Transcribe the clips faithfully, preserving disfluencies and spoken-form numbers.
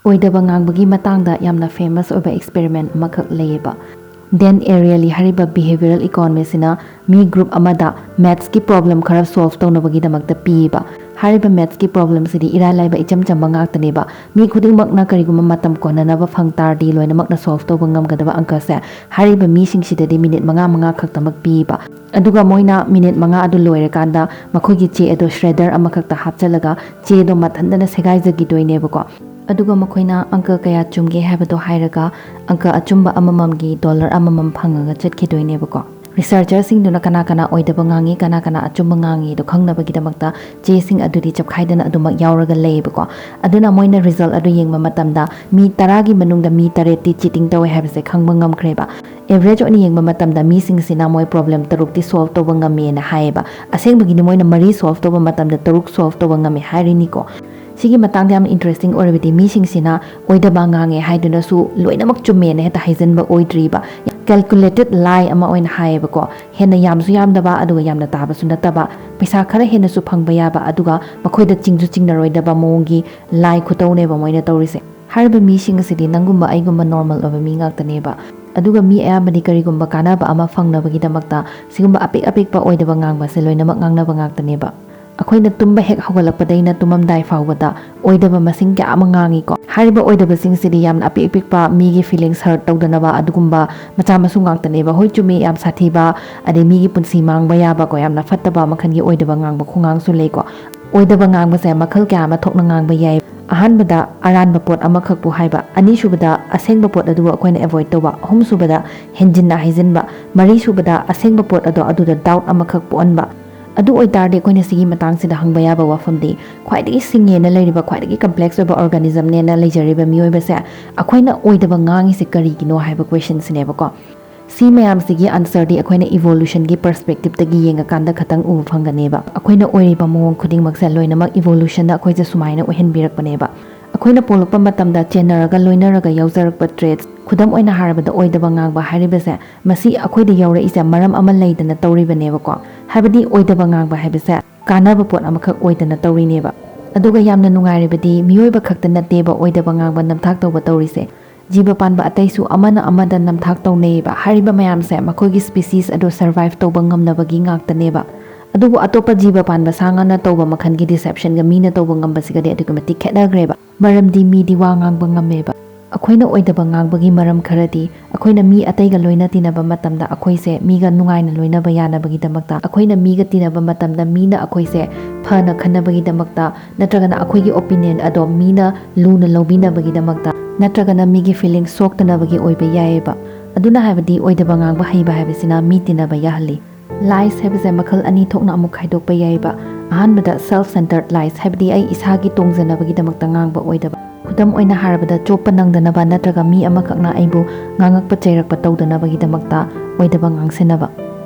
ꯑꯣꯏꯗꯕ ꯉꯥꯡꯕꯒꯤ ꯃꯇꯥꯡꯗ ꯌꯥꯝꯅ famous ꯑꯣꯏꯕ experiment ꯑꯃꯈꯛ ꯂꯩꯌꯦꯕ꯫ Dan Ariely ꯍꯥꯏꯔꯤꯕ behavioral economistꯁꯤꯅ ꯃꯤ group ꯑꯃꯗ mathsꯀꯤ problem ꯈꯔ solve ꯇꯧꯅꯕꯒꯤꯗꯃꯛꯇ ꯄꯤꯌꯦꯕ꯫ ꯍꯥꯏꯔꯤꯕ mathsꯀꯤ problemꯁꯤꯗꯤ ꯏꯔꯥꯏ ꯂꯥꯏꯕ, ꯏꯆꯝ ꯆꯝꯕ ꯉꯥꯛꯇꯅꯦꯕ꯫ ꯃꯤ ꯈꯨꯗꯤꯡꯃꯛꯅ ꯀꯔꯤꯒꯨꯝꯕ ꯃꯇꯝ ꯀꯣꯟꯅꯅꯕ ꯐꯪ ꯇꯥꯔꯗꯤ ꯂꯣꯏꯅꯃꯛꯅ solve ꯇꯧꯕ ꯉꯝꯒꯗꯕ ꯑꯪꯀꯁꯦ ꯍꯥꯏꯔꯤꯕ ꯃꯤꯁꯤꯡꯁꯤꯗꯗꯤ minute ꯃꯉꯥ ꯃꯉꯥ ꯈꯛꯇꯃꯛ ꯄꯤꯌꯦꯕ꯫ ꯑꯗꯨꯒ ꯃꯣꯏꯅ minute ꯃꯉꯥ ꯑꯗꯨ ꯂꯣꯏꯔꯀꯥꯟꯗ ꯃꯈꯣꯏꯒꯤ ꯆꯦ ꯑꯗꯣ shredder ꯑꯃꯈꯛꯇ ꯍꯥꯞꯆꯜꯂꯒ ꯆꯦꯗꯣ ꯃꯊꯟꯇꯅ ꯁꯦꯒꯥꯏꯖꯈꯤꯗꯣꯏꯅꯦꯕꯀꯣ꯫ ꯑꯗꯨꯒ ꯃꯈꯣꯏꯅ ꯑꯪꯀ ꯀꯌꯥ ꯆꯨꯝꯒꯦ ꯍꯥꯏꯕꯗꯣ ꯍꯥꯏꯔꯒ ꯑꯪꯀ ꯑꯆꯨꯝꯕ ꯑꯃꯃꯝꯒꯤ dollar ꯑꯃꯃꯝ ꯐꯪꯉꯒ ꯆꯠꯈꯤꯗꯣꯏꯅꯦꯕꯀꯣ꯫ Researcherꯁꯤꯡꯗꯨꯅ ꯀꯅꯥ ꯀꯅꯥ ꯑꯣꯏꯗꯕ ꯉꯥꯡꯉꯤ, ꯀꯅꯥ ꯀꯅꯥ ꯑꯆꯨꯝꯕ ꯉꯥꯡꯉꯤꯗꯣ ꯈꯪꯅꯕꯒꯤꯗꯃꯛꯇ ꯆꯦꯁꯤꯡ ꯑꯗꯨꯗꯤ ꯆꯞꯈꯥꯏꯗꯅ ꯑꯗꯨꯃꯛ ꯌꯥꯎꯔꯒ ꯂꯩꯌꯦꯕꯀꯣ꯫ ꯑꯗꯨꯅ ꯃꯣꯏꯅ result ꯑꯗꯨ ꯌꯦꯡꯕ ꯃꯇꯝꯗ ꯃꯤ ꯇꯔꯥꯒꯤ ꯃꯅꯨꯡꯗ ꯃꯤ ꯇꯔꯦꯠꯇꯤ cheating ꯇꯧꯋꯦ ꯍꯥꯏꯕꯁꯦ ꯈꯪꯕ ꯉꯝꯈ꯭ꯔꯦꯕ꯫ Average ꯑꯣꯏꯅ ꯌꯦꯡꯕ ꯃꯇꯝꯗ ꯃꯤꯁꯤꯡꯁꯤꯅ ꯃꯣꯏ problem ꯇꯔꯨꯛꯇꯤ solve ꯇꯧꯕ ꯉꯝꯃꯦꯅ ꯍꯥꯏꯌꯦꯕ꯫ ꯑꯁꯦꯡꯕꯒꯤꯗꯤ ꯃꯣꯏꯅ ꯃꯔꯤ solve ꯇꯧꯕ ꯃꯇꯝꯗ ꯇꯔꯨꯛ solve ꯇꯧꯕ ꯉꯝꯃꯦ ꯍꯥꯏꯔꯤꯅꯤꯀꯣ꯫ ꯁꯤꯒꯤ ꯃꯇꯥꯡꯗ ꯌꯥꯝ interesting ꯑꯣꯏꯔꯕꯗꯤ ꯃꯤꯁꯤꯡꯁꯤꯅ ꯑꯣꯏꯗꯕ ꯉꯥꯡꯉꯦ ꯍꯥꯏꯗꯨꯅꯁꯨ ꯂꯣꯏꯅꯃꯛ ꯆꯨꯝꯃꯦꯅ ꯍꯦꯛꯇ ꯍꯥꯏꯖꯟꯕ ꯑꯣꯏꯗ꯭ꯔꯤꯕ꯫ Calculated lie ꯑꯃ ꯑꯣꯏꯅ ꯍꯥꯏꯌꯦꯕꯀꯣ꯫ ꯍꯦꯟꯅ ꯌꯥꯝꯁꯨ ꯌꯥꯝꯗꯕ, ꯑꯗꯨꯒ ꯌꯥꯝꯅ ꯇꯥꯕꯁꯨ ꯅꯠꯇꯕ, ꯄꯩꯁꯥ ꯈꯔ ꯍꯦꯟꯅꯁꯨ ꯐꯪꯕ ꯌꯥꯕ, ꯑꯗꯨꯒ ꯃꯈꯣꯏꯗ ꯆꯤꯡꯁꯨ ꯆꯤꯡꯅꯔꯣꯏꯗꯕ ꯃꯑꯣꯡꯒꯤ lie ꯈꯨꯇꯧꯅꯦꯕ ꯃꯣꯏꯅ ꯇꯧꯔꯤꯁꯦ꯫ ꯍꯥꯏꯔꯤꯕ ꯃꯤꯁꯤꯡ ꯑꯁꯤꯗꯤ ꯅꯪꯒꯨꯝꯕ ꯑꯩꯒꯨꯝꯕ normal ꯑꯣꯏꯕ ꯃꯤ ꯉꯥꯛꯇꯅꯦꯕ꯫ ꯑꯗꯨꯒ ꯃꯤ ꯑꯌꯥꯝꯕꯗꯤ ꯀꯔꯤꯒꯨꯝꯕ ꯀꯥꯟꯅꯕ ꯑꯃ ꯐꯪꯅꯕꯒꯤꯗꯃꯛꯇ ꯁꯤꯒꯨꯝꯕ ꯑꯄꯤꯛ ꯑꯄꯤꯛꯄ ꯑꯣꯏꯗꯕ ꯉꯥꯡꯕꯁꯦ ꯂꯣꯏꯅꯃꯛ ꯉꯥꯡꯅꯕ ꯉꯥꯛꯇꯅꯦꯕ꯫ ꯑꯩꯈꯣꯏꯅ ꯇꯨꯝꯕ ꯍꯦꯛ ꯍꯧꯒꯠꯂꯛꯄꯗꯩꯅ ꯇꯨꯝꯃꯝꯗꯥꯏ ꯐꯥꯎꯕꯗ ꯑꯣꯏꯗꯕ ꯃꯁꯤꯡ ꯀꯌꯥ ꯑꯃ ꯉꯥꯡꯉꯤꯀꯣ꯫ ꯍꯥꯏꯔꯤꯕ ꯑꯣꯏꯗꯕꯁꯤꯡꯁꯤꯗꯤ ꯌꯥꯝꯅ ꯑꯄꯤꯛ ꯑꯄꯤꯛꯄ ꯃꯤꯒꯤ feelings hurt ꯇꯧꯗꯅꯕ ꯑꯗꯨꯒꯨꯝꯕ ꯃꯆꯥ ꯃꯁꯨ ꯉꯥꯛꯇꯅꯦꯕ꯫ ꯍꯣꯏ, ꯆꯨꯝꯃꯤ, ꯌꯥꯝ ꯁꯥꯊꯤꯕ, ꯑꯗꯩ ꯃꯤꯒꯤ ꯄꯨꯟꯁꯤ ꯃꯥꯡꯕ ꯌꯥꯕꯀꯣ, ꯌꯥꯝꯅ ꯐꯠꯇꯕ ꯃꯈꯜꯒꯤ ꯑꯣꯏꯗꯕ ꯉꯥꯡꯕ ꯈꯣꯡꯉꯥꯡꯁꯨ ꯂꯩꯀꯣ꯫ ꯑꯣꯏꯗꯕ ꯉꯥꯡꯕꯁꯦ ꯃꯈꯜ ꯀꯌꯥ ꯑꯃ ꯊꯣꯛꯅ ꯉꯥꯡꯕ ꯌꯥꯏ꯫ ꯑꯍꯥꯟꯕꯗ ꯑꯔꯥꯟꯕ ꯄꯣꯠ ꯑꯃꯈꯛꯄꯨ ꯍꯥꯏꯕ, ꯑꯅꯤꯁꯨꯕꯗ ꯑꯁꯦꯡꯕ ꯄꯣꯠ ꯑꯗꯨꯕꯨ ꯑꯩꯈꯣꯏꯅ avoid ꯇꯧꯕ, ꯑꯍꯨꯝꯁꯨꯕꯗ ꯍꯦꯟꯖꯤꯟꯅ ꯍꯥꯏꯖꯤꯟꯕ, ꯃꯔꯤꯁꯨꯕꯗ ꯑꯁꯦꯡꯕ ꯄꯣꯠ ꯑꯗꯣ ꯑꯗꯨꯗ doubt ꯑꯃꯈꯛ ꯄꯣꯛꯍꯟꯕ꯫ ꯑꯗꯨ ꯑꯣꯏꯇꯥꯔꯗꯤ ꯑꯩꯈꯣꯏꯅ ꯁꯤꯒꯤ ꯃꯇꯥꯡꯁꯤꯗ ꯍꯪꯕ ꯌꯥꯕ ꯋꯥꯐꯝꯗꯤ, ꯈ꯭ꯋꯥꯏꯗꯒꯤ ꯁꯤꯡꯉꯦꯅ ꯂꯩꯔꯤꯕ, ꯈ꯭ꯋꯥꯏꯗꯒꯤ complex ꯑꯣꯏꯕ organismꯅꯦꯅ ꯂꯩꯖꯔꯤꯕ ꯃꯤꯑꯣꯏꯕꯁꯦ ꯑꯩꯈꯣꯏꯅ ꯑꯣꯏꯗꯕ ꯉꯥꯡꯉꯤꯁꯦ ꯀꯔꯤꯒꯤꯅꯣ ꯍꯥꯏꯕ questionꯁꯤꯅꯦꯕꯀꯣ꯫ ꯁꯤ ꯃꯌꯥꯝꯁꯤꯒꯤ answerꯗꯤ ꯑꯩꯈꯣꯏꯅ evolutionꯒꯤ perspectiveꯇꯒꯤ ꯌꯦꯡꯉꯀꯥꯟꯗ ꯈꯇꯪ ꯎꯕ ꯐꯪꯒꯅꯦꯕ꯫ ꯑꯩꯈꯣꯏꯅ ꯑꯣꯏꯔꯤꯕ ꯃꯑꯣꯡ ꯈꯨꯗꯤꯡꯃꯛꯁꯦ ꯂꯣꯏꯅꯃꯛ evolutionꯅ ꯑꯩꯈꯣꯏꯁꯦ ꯁꯨꯃꯥꯏꯅ ꯑꯣꯏꯍꯟꯕꯤꯔꯛꯄꯅꯦꯕ꯫ ꯑꯩꯈꯣꯏꯅ ꯄꯣꯛꯂꯛꯄ ꯃꯇꯝꯗ ꯆꯦꯟꯅꯔꯒ ꯂꯣꯏꯅꯔꯒ ꯌꯥꯎꯖꯔꯛꯄ traits, ꯈꯨꯗꯝ ꯑꯣꯏꯅ ꯍꯥꯏꯔꯕꯗ ꯑꯣꯏꯗꯕ ꯉꯥꯡꯕ ꯍꯥꯏꯔꯤꯕꯁꯦ, ꯃꯁꯤ ꯑꯩꯈꯣꯏꯗ ꯌꯥꯎꯔꯛꯏꯁꯦ ꯃꯔꯝ ꯑꯃ ꯂꯩꯗꯅ ꯇꯧꯔꯤꯕꯅꯦꯕꯀꯣ꯫ ꯍꯥꯏꯕꯗꯤ ꯑꯣꯏꯗꯕ ꯉꯥꯡꯕ ꯍꯥꯏꯕꯁꯦ ꯀꯥꯟꯅꯕ ꯄꯣꯠ ꯑꯃꯈꯛ ꯑꯣꯏꯗꯅ ꯇꯧꯔꯤꯅꯦꯕ꯫ ꯑꯗꯨꯒ ꯌꯥꯝꯅ ꯅꯨꯡꯉꯥꯏꯔꯤꯕꯗꯤ ꯃꯤꯑꯣꯏꯕ ꯈꯛꯇ ꯅꯠꯇꯦꯕ ꯑꯣꯏꯗꯕ ꯉꯥꯡꯕ ꯅꯝꯊꯥꯛ ꯇꯧꯕ ꯇꯧꯔꯤꯁꯦ꯫ ꯖꯤꯕ ꯄꯥꯟꯕ ꯑꯇꯩꯁꯨ ꯑꯃꯅ ꯑꯃꯗ ꯅꯝꯊꯥꯛ ꯇꯧꯅꯩꯌꯦꯕ꯫ ꯍꯥꯏꯔꯤꯕ ꯃꯌꯥꯝꯁꯦ ꯃꯈꯣꯏꯒꯤ species ꯑꯗꯣ survive ꯇꯧꯕ ꯉꯝꯅꯕꯒꯤ ꯉꯥꯛꯇꯅꯦꯕ꯫ ꯑꯗꯨꯕꯨ ꯑꯇꯣꯞꯄ ꯖꯤꯕ ꯄꯥꯟꯕ ꯁꯥ ꯉꯥꯅ ꯇꯧꯕ ꯃꯈꯜꯒꯤ deceptionꯒ ꯃꯤꯅ ꯇꯧꯕ ꯉꯝꯕꯁꯤꯒꯗꯤ ꯑꯗꯨꯛꯀꯤ ꯃꯇꯤꯛ ꯈꯦꯠꯅꯈ꯭ꯔꯦꯕ꯫ ꯃꯔꯝꯗꯤ ꯃꯤꯗꯤ ꯋꯥ ꯉꯥꯡꯕ ꯉꯝꯃꯦꯕ꯫ ꯑꯩꯈꯣꯏꯅ ꯑꯣꯏꯗꯕ ꯉꯥꯡꯕꯒꯤ ꯃꯔꯝ ꯈꯔꯗꯤ, ꯑꯩꯈꯣꯏꯅ ꯃꯤ ꯑꯇꯩꯒ ꯂꯣꯏꯅ ꯇꯤꯟꯅꯕ ꯃꯇꯝꯗ ꯑꯩꯈꯣꯏꯁꯦ ꯃꯤꯒ ꯅꯨꯡꯉꯥꯏꯅ ꯂꯣꯏꯅꯕ ꯌꯥꯅꯕꯒꯤꯗꯃꯛꯇ, ꯑꯩꯈꯣꯏꯅ ꯃꯤꯒ ꯇꯤꯟꯅꯕ ꯃꯇꯝꯗ ꯃꯤꯅ ꯑꯩꯈꯣꯏꯁꯦ ꯐꯅ ꯈꯟꯅꯕꯒꯤꯗꯃꯛꯇ, ꯅꯠꯇ꯭ꯔꯒꯅ ꯑꯩꯈꯣꯏꯒꯤ opinion ꯑꯗꯣ ꯃꯤꯅ ꯂꯨꯅ ꯂꯧꯕꯤꯅꯕꯒꯤꯗꯃꯛꯇ, ꯅꯠꯇ꯭ꯔꯒꯅ ꯃꯤꯒꯤ feelings ꯁꯣꯛꯇꯅꯕꯒꯤ ꯑꯣꯏꯕ ꯌꯥꯏꯑꯕ꯫ ꯑꯗꯨꯅ ꯍꯥꯏꯕꯗꯤ ꯑꯣꯏꯗꯕ ꯉꯥꯡꯕ ꯍꯩꯕ ꯍꯥꯏꯕꯁꯤꯅ ꯃꯤ ꯇꯤꯟꯅꯕ ꯌꯥꯍꯜꯂꯤ꯫ Lies ꯍꯥꯏꯕꯁꯦ ꯃꯈꯜ ꯑꯅꯤ ꯊꯣꯛꯅ ꯑꯃꯨꯛ ꯈꯥꯏꯗꯣꯛꯄ ꯌꯥꯏꯕ꯫ ꯑꯍꯥꯟꯕꯗ self-centered lies, ꯍꯥꯏꯕꯗꯤ ꯑꯩ ꯏꯁꯥꯒꯤ ꯇꯣꯡꯖꯅꯕꯒꯤꯗꯃꯛꯇ ꯉꯥꯡꯕ ꯑꯣꯏꯗꯕ꯫ ꯈꯨꯗꯝ ꯑꯣꯏꯅ ꯍꯥꯏꯔꯕꯗ, ꯆꯣꯞꯄ ꯅꯪꯗꯅꯕ ꯅꯠꯇ꯭ꯔꯒ ꯃꯤ ꯑꯃꯈꯛꯅ ꯑꯩꯕꯨ ꯉꯥꯡꯉꯛꯄ ꯆꯩꯔꯛꯄ ꯇꯧꯗꯅꯕꯒꯤꯗꯃꯛꯇ ꯑꯣꯏꯗꯕ ꯉꯥꯡꯁꯤꯟꯅꯕ꯫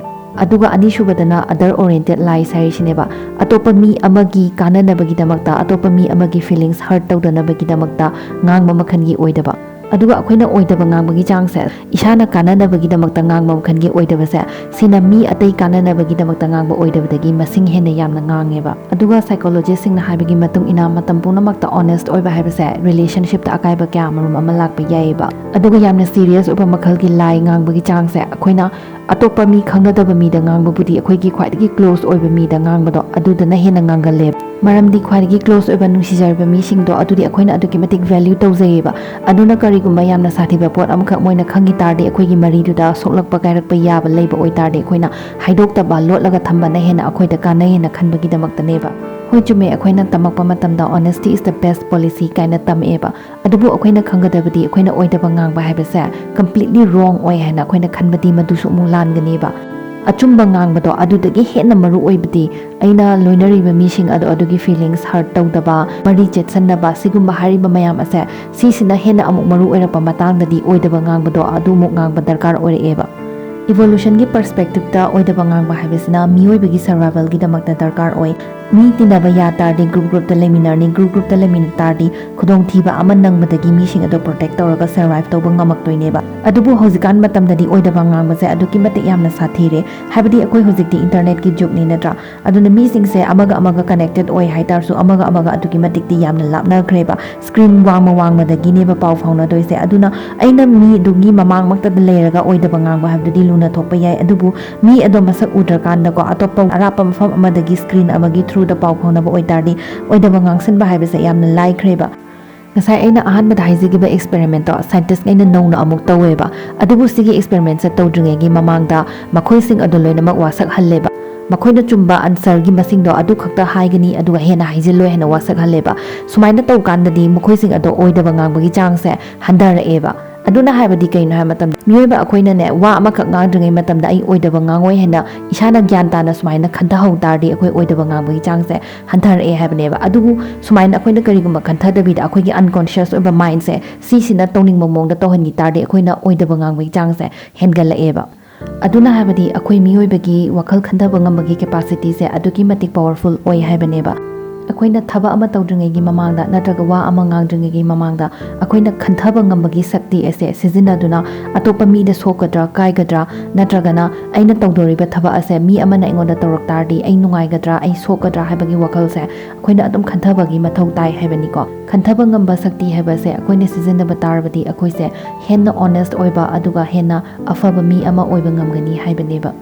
ꯑꯗꯨꯒ ꯑꯅꯤꯁꯨꯕꯗꯅ other oriented lies ꯍꯥꯏꯔꯤꯁꯤꯅꯦꯕ꯫ ꯑꯇꯣꯞꯄ ꯃꯤ ꯑꯃꯒꯤ ꯀꯥꯟꯅꯅꯕꯒꯤꯗꯃꯛꯇ, ꯑꯇꯣꯞꯄ ꯃꯤ ꯑꯃꯒꯤ feelings hurt ꯇꯧꯗꯅꯕꯒꯤꯗꯃꯛꯇ ꯉꯥꯡꯕ ꯃꯈꯜꯒꯤ ꯑꯣꯏꯗꯕ꯫ ꯑꯗꯨꯒ ꯑꯩꯈꯣꯏꯅ ꯑꯣꯏꯗꯕ ꯉꯥꯡꯕꯒꯤ ꯆꯥꯡꯁꯦ, ꯏꯁꯥꯅ ꯀꯥꯟꯅꯅꯕꯒꯤꯗꯃꯛꯇ ꯉꯥꯡꯕ ꯃꯈꯜꯒꯤ ꯑꯣꯏꯗꯕꯁꯦ, ꯁꯤꯅ ꯃꯤ ꯑꯇꯩ ꯀꯥꯟꯅꯅꯕꯒꯤꯗꯃꯛꯇ ꯉꯥꯡꯕ ꯑꯣꯏꯗꯕꯗꯒꯤ ꯃꯁꯤꯡ ꯍꯦꯟꯅ ꯌꯥꯝꯅ ꯉꯥꯡꯉꯦꯕ꯫ ꯑꯗꯨꯒ psychologistꯁꯤꯡꯅ ꯍꯥꯏꯕꯒꯤ ꯃꯇꯨꯡ ꯏꯟꯅ ꯃꯇꯝ ꯄꯨꯝꯅꯃꯛꯇ honest ꯑꯣꯏꯕ ꯍꯥꯏꯕꯁꯦ relationshipꯇ ꯑꯀꯥꯏꯕ ꯀꯌꯥ ꯑꯃꯔꯣꯝ ꯑꯃ ꯂꯥꯛꯄ ꯌꯥꯏꯑꯕ꯫ ꯑꯗꯨꯒ ꯌꯥꯝꯅ serious ꯑꯣꯏꯕ ꯃꯈꯜꯒꯤ lie ꯉꯥꯡꯕꯒꯤ ꯆꯥꯡꯁꯦ, ꯑꯩꯈꯣꯏꯅ ꯑꯇꯣꯞꯄ ꯃꯤ ꯈꯪꯅꯗꯕ ꯃꯤꯗ ꯉꯥꯡꯕꯕꯨꯗꯤ ꯑꯩꯈꯣꯏꯒꯤ ꯈ꯭ꯋꯥꯏꯗꯒꯤ close ꯑꯣꯏꯕ ꯃꯤꯗ ꯉꯥꯡꯕꯗꯣ ꯑꯗꯨꯗꯅ ꯍꯦꯟꯅ ꯉꯥꯡꯒꯜꯂꯦꯕ꯫ ꯃꯔꯝꯗꯤ ꯈ꯭ꯋꯥꯏꯗꯒꯤ close ꯑꯣꯏꯕ ꯅꯨꯡꯁꯤꯖꯔꯕ ꯃꯤꯁꯤꯡꯗꯣ ꯑꯗꯨꯗꯤ ꯑꯩꯈꯣꯏꯅ ꯑꯗꯨꯛꯀꯤ ꯃꯇꯤꯛ value ꯇꯧꯖꯩꯌꯦꯕ꯫ ꯑꯗꯨꯅ ꯀꯔꯤꯒꯨꯝꯕ ꯌꯥꯝꯅ ꯁꯥꯊꯤꯕ ꯄꯣꯠ ꯑꯃꯈꯛ ꯃꯣꯏꯅ ꯈꯪꯈꯤ ꯇꯥꯔꯗꯤ, ꯑꯩꯈꯣꯏꯒꯤ ꯃꯔꯤꯗꯨꯗ ꯁꯣꯛꯂꯛꯄ ꯀꯥꯏꯔꯛꯄ ꯌꯥꯕ ꯂꯩꯕ ꯑꯣꯏꯇꯥꯔꯗꯤ, ꯑꯩꯈꯣꯏꯅ ꯍꯥꯏꯗꯣꯛꯇꯕ, ꯂꯣꯠꯂꯒ ꯊꯝꯕꯅ ꯍꯦꯟꯅ ꯑꯩꯈꯣꯏꯗ ꯀꯥꯟꯅꯩꯌꯦꯅ ꯈꯟꯕꯒꯤꯗꯃꯛꯇꯅꯦꯕ꯫ ꯍꯣꯏ, ꯆꯨꯝꯃꯦ, ꯑꯩꯈꯣꯏꯅ ꯇꯝꯃꯛꯄ ꯃꯇꯝꯗ honesty is the best policy ꯀꯥꯏꯅ ꯇꯝꯃꯛꯑꯦꯕ꯫ ꯑꯗꯨꯕꯨ ꯑꯩꯈꯣꯏꯅ ꯈꯪꯒꯗꯕꯗꯤ ꯑꯩꯈꯣꯏꯅ ꯑꯣꯏꯗꯕ ꯉꯥꯡꯕ ꯍꯥꯏꯕꯁꯦ completely wrong ꯑꯣꯏ ꯍꯥꯏꯅ ꯑꯩꯈꯣꯏꯅ ꯈꯟꯕꯗꯤ ꯃꯗꯨꯁꯨ ꯑꯃꯨꯛ ꯂꯥꯟꯒꯅꯦꯕ꯫ ꯑꯆꯨꯝꯕ ꯉꯥꯡꯕꯗꯣ ꯑꯗꯨꯗꯒꯤ ꯍꯦꯟꯅ ꯃꯔꯨ ꯑꯣꯏꯕꯗꯤ ꯑꯩꯅ ꯂꯣꯏꯅꯔꯤꯕ ꯃꯤꯁꯤꯡ ꯑꯗꯣ ꯑꯗꯨꯒꯤ feelings hurt ꯇꯧꯗꯕ, ꯃꯔꯤ ꯆꯦꯠꯁꯟꯅꯕ, ꯁꯤꯒꯨꯝꯕ ꯍꯥꯏꯔꯤꯕ ꯃꯌꯥꯝ ꯑꯁꯦ, ꯁꯤꯁꯤꯅ ꯍꯦꯟꯅ ꯑꯃꯨꯛ ꯃꯔꯨ ꯑꯣꯏꯔꯛꯄ ꯃꯇꯥꯡꯗꯗꯤ ꯑꯣꯏꯗꯕ ꯉꯥꯡꯕꯗꯣ ꯑꯗꯨꯃꯨꯛ ꯉꯥꯡꯕ ꯗꯔꯀꯥꯔ ꯑꯣꯏꯔꯛꯑꯦꯕ꯫ Evolutionꯒꯤ perspectiveꯇ ꯑꯣꯏꯗꯕ ꯉꯥꯡꯕ ꯍꯥꯏꯕꯁꯤꯅ ꯃꯤꯑꯣꯏꯕꯒꯤ survivalꯒꯤꯗꯃꯛꯇ ꯗꯔꯀꯥꯔ ꯑꯣꯏ꯫ ꯃꯤ ꯇꯤꯟꯅꯕ ꯌꯥ ꯇꯥꯔꯗꯤ group groupꯇ ꯂꯩꯃꯤꯟꯅꯔꯅꯤ, group groupꯇ ꯂꯩꯃꯤꯟꯅ ꯇꯥꯔꯗꯤ ꯈꯨꯗꯣꯡꯊꯤꯕ ꯑꯃ ꯅꯪꯕꯗꯒꯤ ꯃꯤꯁꯤꯡ ꯑꯗꯣ protect ꯇꯧꯔꯒ survive ꯇꯧꯕ ꯉꯝꯃꯛꯇꯣꯏꯅꯦꯕ꯫ ꯑꯗꯨꯕꯨ ꯍꯧꯖꯤꯛꯀꯥꯟ ꯃꯇꯝꯗꯗꯤ ꯑꯣꯏꯗꯕ ꯉꯥꯡꯕꯁꯦ ꯑꯗꯨꯛꯀꯤ ꯃꯇꯤꯛ ꯌꯥꯝꯅ ꯁꯥꯊꯤꯔꯦ꯫ ꯍꯥꯏꯕꯗꯤ ꯑꯩꯈꯣꯏ ꯍꯧꯖꯤꯛꯇꯤ internetꯀꯤ ꯖꯨꯒꯅꯤ ꯅꯠꯇ꯭ꯔꯥ? ꯑꯗꯨꯅ ꯃꯤꯁꯤꯡꯁꯦ ꯑꯃꯒ ꯑꯃꯒ connected ꯑꯣꯏ ꯍꯥꯏ ꯇꯥꯔꯁꯨ ꯑꯃꯒ ꯑꯃꯒ ꯑꯗꯨꯛꯀꯤ ꯃꯇꯤꯛꯇꯤ ꯌꯥꯝꯅ ꯂꯥꯞꯅꯈ꯭ꯔꯦꯕ꯫ Screen ꯋꯥꯡꯃ ꯋꯥꯡꯃꯗꯒꯤꯅꯦꯕ ꯄꯥꯎ ꯐꯥꯎꯅꯗꯣꯏꯁꯦ꯫ ꯑꯗꯨꯅ ꯑꯩꯅ ꯃꯤꯗꯨꯒꯤ ꯃꯃꯥꯡꯃꯛꯇꯗ ꯂꯩꯔꯒ ꯑꯣꯏꯗꯕ ꯉꯥꯡꯕ ꯍꯥꯏꯕꯗꯨꯗꯤ ꯂꯨꯅ ꯊꯣꯛꯄ ꯌꯥꯏ, ꯑꯗꯨꯕꯨ ꯃꯤ ꯑꯗꯣ ꯃꯁꯛ ꯎꯗ꯭ꯔꯀꯥꯟꯗꯀꯣ, ꯑꯇꯣꯞꯄ ꯑꯔꯥꯞꯄ ꯃꯐꯝ ꯑꯃꯗꯒꯤ screen ꯑꯃꯒꯤ throughꯗ ꯄꯥꯎ ꯐꯥꯎꯅꯕ ꯑꯣꯏꯇꯥꯔꯗꯤ ꯑꯣꯏꯗꯕ ꯉꯥꯡꯁꯤꯟꯕ ꯍꯥꯏꯕꯁꯦ ꯌꯥꯝꯅ ꯂꯥꯏꯈ꯭ꯔꯦꯕ꯫ ꯉꯁꯥꯏ ꯑꯩꯅ ꯑꯍꯥꯟꯕꯗ ꯍꯥꯏꯖꯈꯤꯕ experimentꯇꯣ scientistꯉꯩꯅ ꯅꯧꯅ ꯑꯃꯨꯛ ꯇꯧꯋꯦꯕ꯫ ꯑꯗꯨꯕꯨ ꯁꯤꯒꯤ experimentꯁꯦ ꯇꯧꯗ꯭ꯔꯤꯉꯩꯒꯤ ꯃꯃꯥꯡꯗ ꯃꯈꯣꯏꯁꯤꯡ ꯑꯗꯣ ꯂꯣꯏꯅꯃꯛ ꯋꯥꯁꯛꯍꯜꯂꯦꯕ꯫ ꯃꯈꯣꯏꯅ ꯆꯨꯝꯕ answerꯒꯤ ꯃꯁꯤꯡꯗꯣ ꯑꯗꯨ ꯈꯛꯇ ꯍꯥꯏꯒꯅꯤ, ꯑꯗꯨꯒ ꯍꯦꯟꯅ ꯍꯥꯏꯖꯤꯜꯂꯣꯏ ꯍꯥꯏꯅ ꯋꯥꯁꯛꯍꯜꯂꯦꯕ꯫ ꯁꯨꯃꯥꯏꯅ ꯇꯧꯀꯥꯟꯗꯗꯤ ꯃꯈꯣꯏꯁꯤꯡ ꯑꯗꯣ ꯑꯣꯏꯗꯕ ꯉꯥꯡꯕꯒꯤ ꯆꯥꯡꯁꯦ ꯍꯟꯊꯔꯛꯑꯦꯕ꯫ ꯑꯗꯨꯅ ꯍꯥꯏꯕꯗꯤ ꯀꯩꯅꯣ ꯍꯥꯏꯕ ꯃꯇꯝꯗ, ꯃꯤꯑꯣꯏꯕ ꯑꯩꯈꯣꯏꯅꯅꯦ, ꯋꯥ ꯑꯃꯈꯛ ꯉꯥꯡꯗ꯭ꯔꯤꯉꯩ ꯃꯇꯝꯗ ꯑꯩ ꯑꯣꯏꯗꯕ ꯉꯥꯡꯉꯣꯏ ꯍꯥꯏꯅ ꯏꯁꯥꯅ ꯒ꯭ꯌꯥꯟ ꯇꯥꯅ ꯁꯨꯃꯥꯏꯅ ꯈꯟꯊꯍꯧ ꯇꯥꯔꯗꯤ ꯑꯩꯈꯣꯏ ꯑꯣꯏꯗꯕ ꯉꯥꯡꯕꯒꯤ ꯆꯥꯡꯁꯦ ꯍꯟꯊꯔꯛꯑꯦ ꯍꯥꯏꯕꯅꯦꯕ꯫ ꯑꯗꯨꯕꯨ ꯁꯨꯃꯥꯏꯅ ꯑꯩꯈꯣꯏꯅ ꯀꯔꯤꯒꯨꯝꯕ ꯈꯟꯊꯗꯕꯤꯗ ꯑꯩꯈꯣꯏꯒꯤ unconscious ꯑꯣꯏꯕ mindꯁꯦ ꯁꯤꯁꯤꯅ ꯇꯧꯅꯤꯡꯕ ꯃꯑꯣꯡꯗ ꯇꯧꯍꯟꯈꯤ ꯇꯥꯔꯗꯤ ꯑꯩꯈꯣꯏꯅ ꯑꯣꯏꯗꯕ ꯉꯥꯡꯕꯒꯤ ꯆꯥꯡꯁꯦ ꯍꯦꯟꯒꯠꯂꯛꯑꯦꯕ꯫ ꯑꯗꯨꯅ ꯍꯥꯏꯕꯗꯤ ꯑꯩꯈꯣꯏ ꯃꯤꯑꯣꯏꯕꯒꯤ ꯋꯥꯈꯜ ꯈꯟꯊꯕ ꯉꯝꯕꯒꯤ capacityꯁꯦ ꯑꯗꯨꯛꯀꯤ ꯃꯇꯤꯛ powerful ꯑꯣꯏ ꯍꯥꯏꯕꯅꯦꯕ꯫ ꯑꯩꯈꯣꯏꯅ ꯊꯕꯛ ꯑꯃ ꯇꯧꯗ꯭ꯔꯤꯉꯩꯒꯤ ꯃꯃꯥꯡꯗ ꯅꯠꯇ꯭ꯔꯒ ꯋꯥ ꯑꯃ ꯉꯥꯡꯗ꯭ꯔꯤꯉꯩꯒꯤ ꯃꯃꯥꯡꯗ ꯑꯩꯈꯣꯏꯅ ꯈꯟꯊꯕ ꯉꯝꯕꯒꯤ ꯁꯛꯇꯤ ꯑꯁꯦ ꯁꯤꯖꯤꯟꯅꯗꯨꯅ ꯑꯇꯣꯞꯄ ꯃꯤꯗ ꯁꯣꯛꯀꯗ꯭ꯔꯥ, ꯀꯥꯏꯒꯗ꯭ꯔꯥ, ꯅꯠꯇ꯭ꯔꯒꯅ ꯑꯩꯅ ꯇꯧꯗꯣꯔꯤꯕ ꯊꯕꯛ ꯑꯁꯦ ꯃꯤ ꯑꯃꯅ ꯑꯩꯉꯣꯟꯗ ꯇꯧꯔꯛ ꯇꯥꯔꯗꯤ ꯑꯩ ꯅꯨꯡꯉꯥꯏꯒꯗ꯭ꯔꯥ, ꯑꯩ ꯁꯣꯛꯀꯗ꯭ꯔꯥ ꯍꯥꯏꯕꯒꯤ ꯋꯥꯈꯜꯁꯦ ꯑꯩꯈꯣꯏꯅ ꯑꯗꯨꯝ ꯈꯟꯊꯕꯒꯤ ꯃꯊꯧ ꯇꯥꯏ ꯍꯥꯏꯕꯅꯤꯀꯣ꯫ ꯈꯟꯊꯕ ꯉꯝꯕ ꯁꯛꯇꯤ ꯍꯥꯏꯕꯁꯦ ꯑꯩꯈꯣꯏꯅ ꯁꯤꯖꯤꯟꯅꯕ ꯇꯥꯔꯕꯗꯤ ꯑꯩꯈꯣꯏꯁꯦ ꯍꯦꯟꯅ honest ꯑꯣꯏꯕ ꯑꯗꯨꯒ ꯍꯦꯟꯅ ꯑꯐꯕ ꯃꯤ ꯑꯃ ꯑꯣꯏꯕ ꯉꯝꯒꯅꯤ ꯍꯥꯏꯕꯅꯦꯕ꯫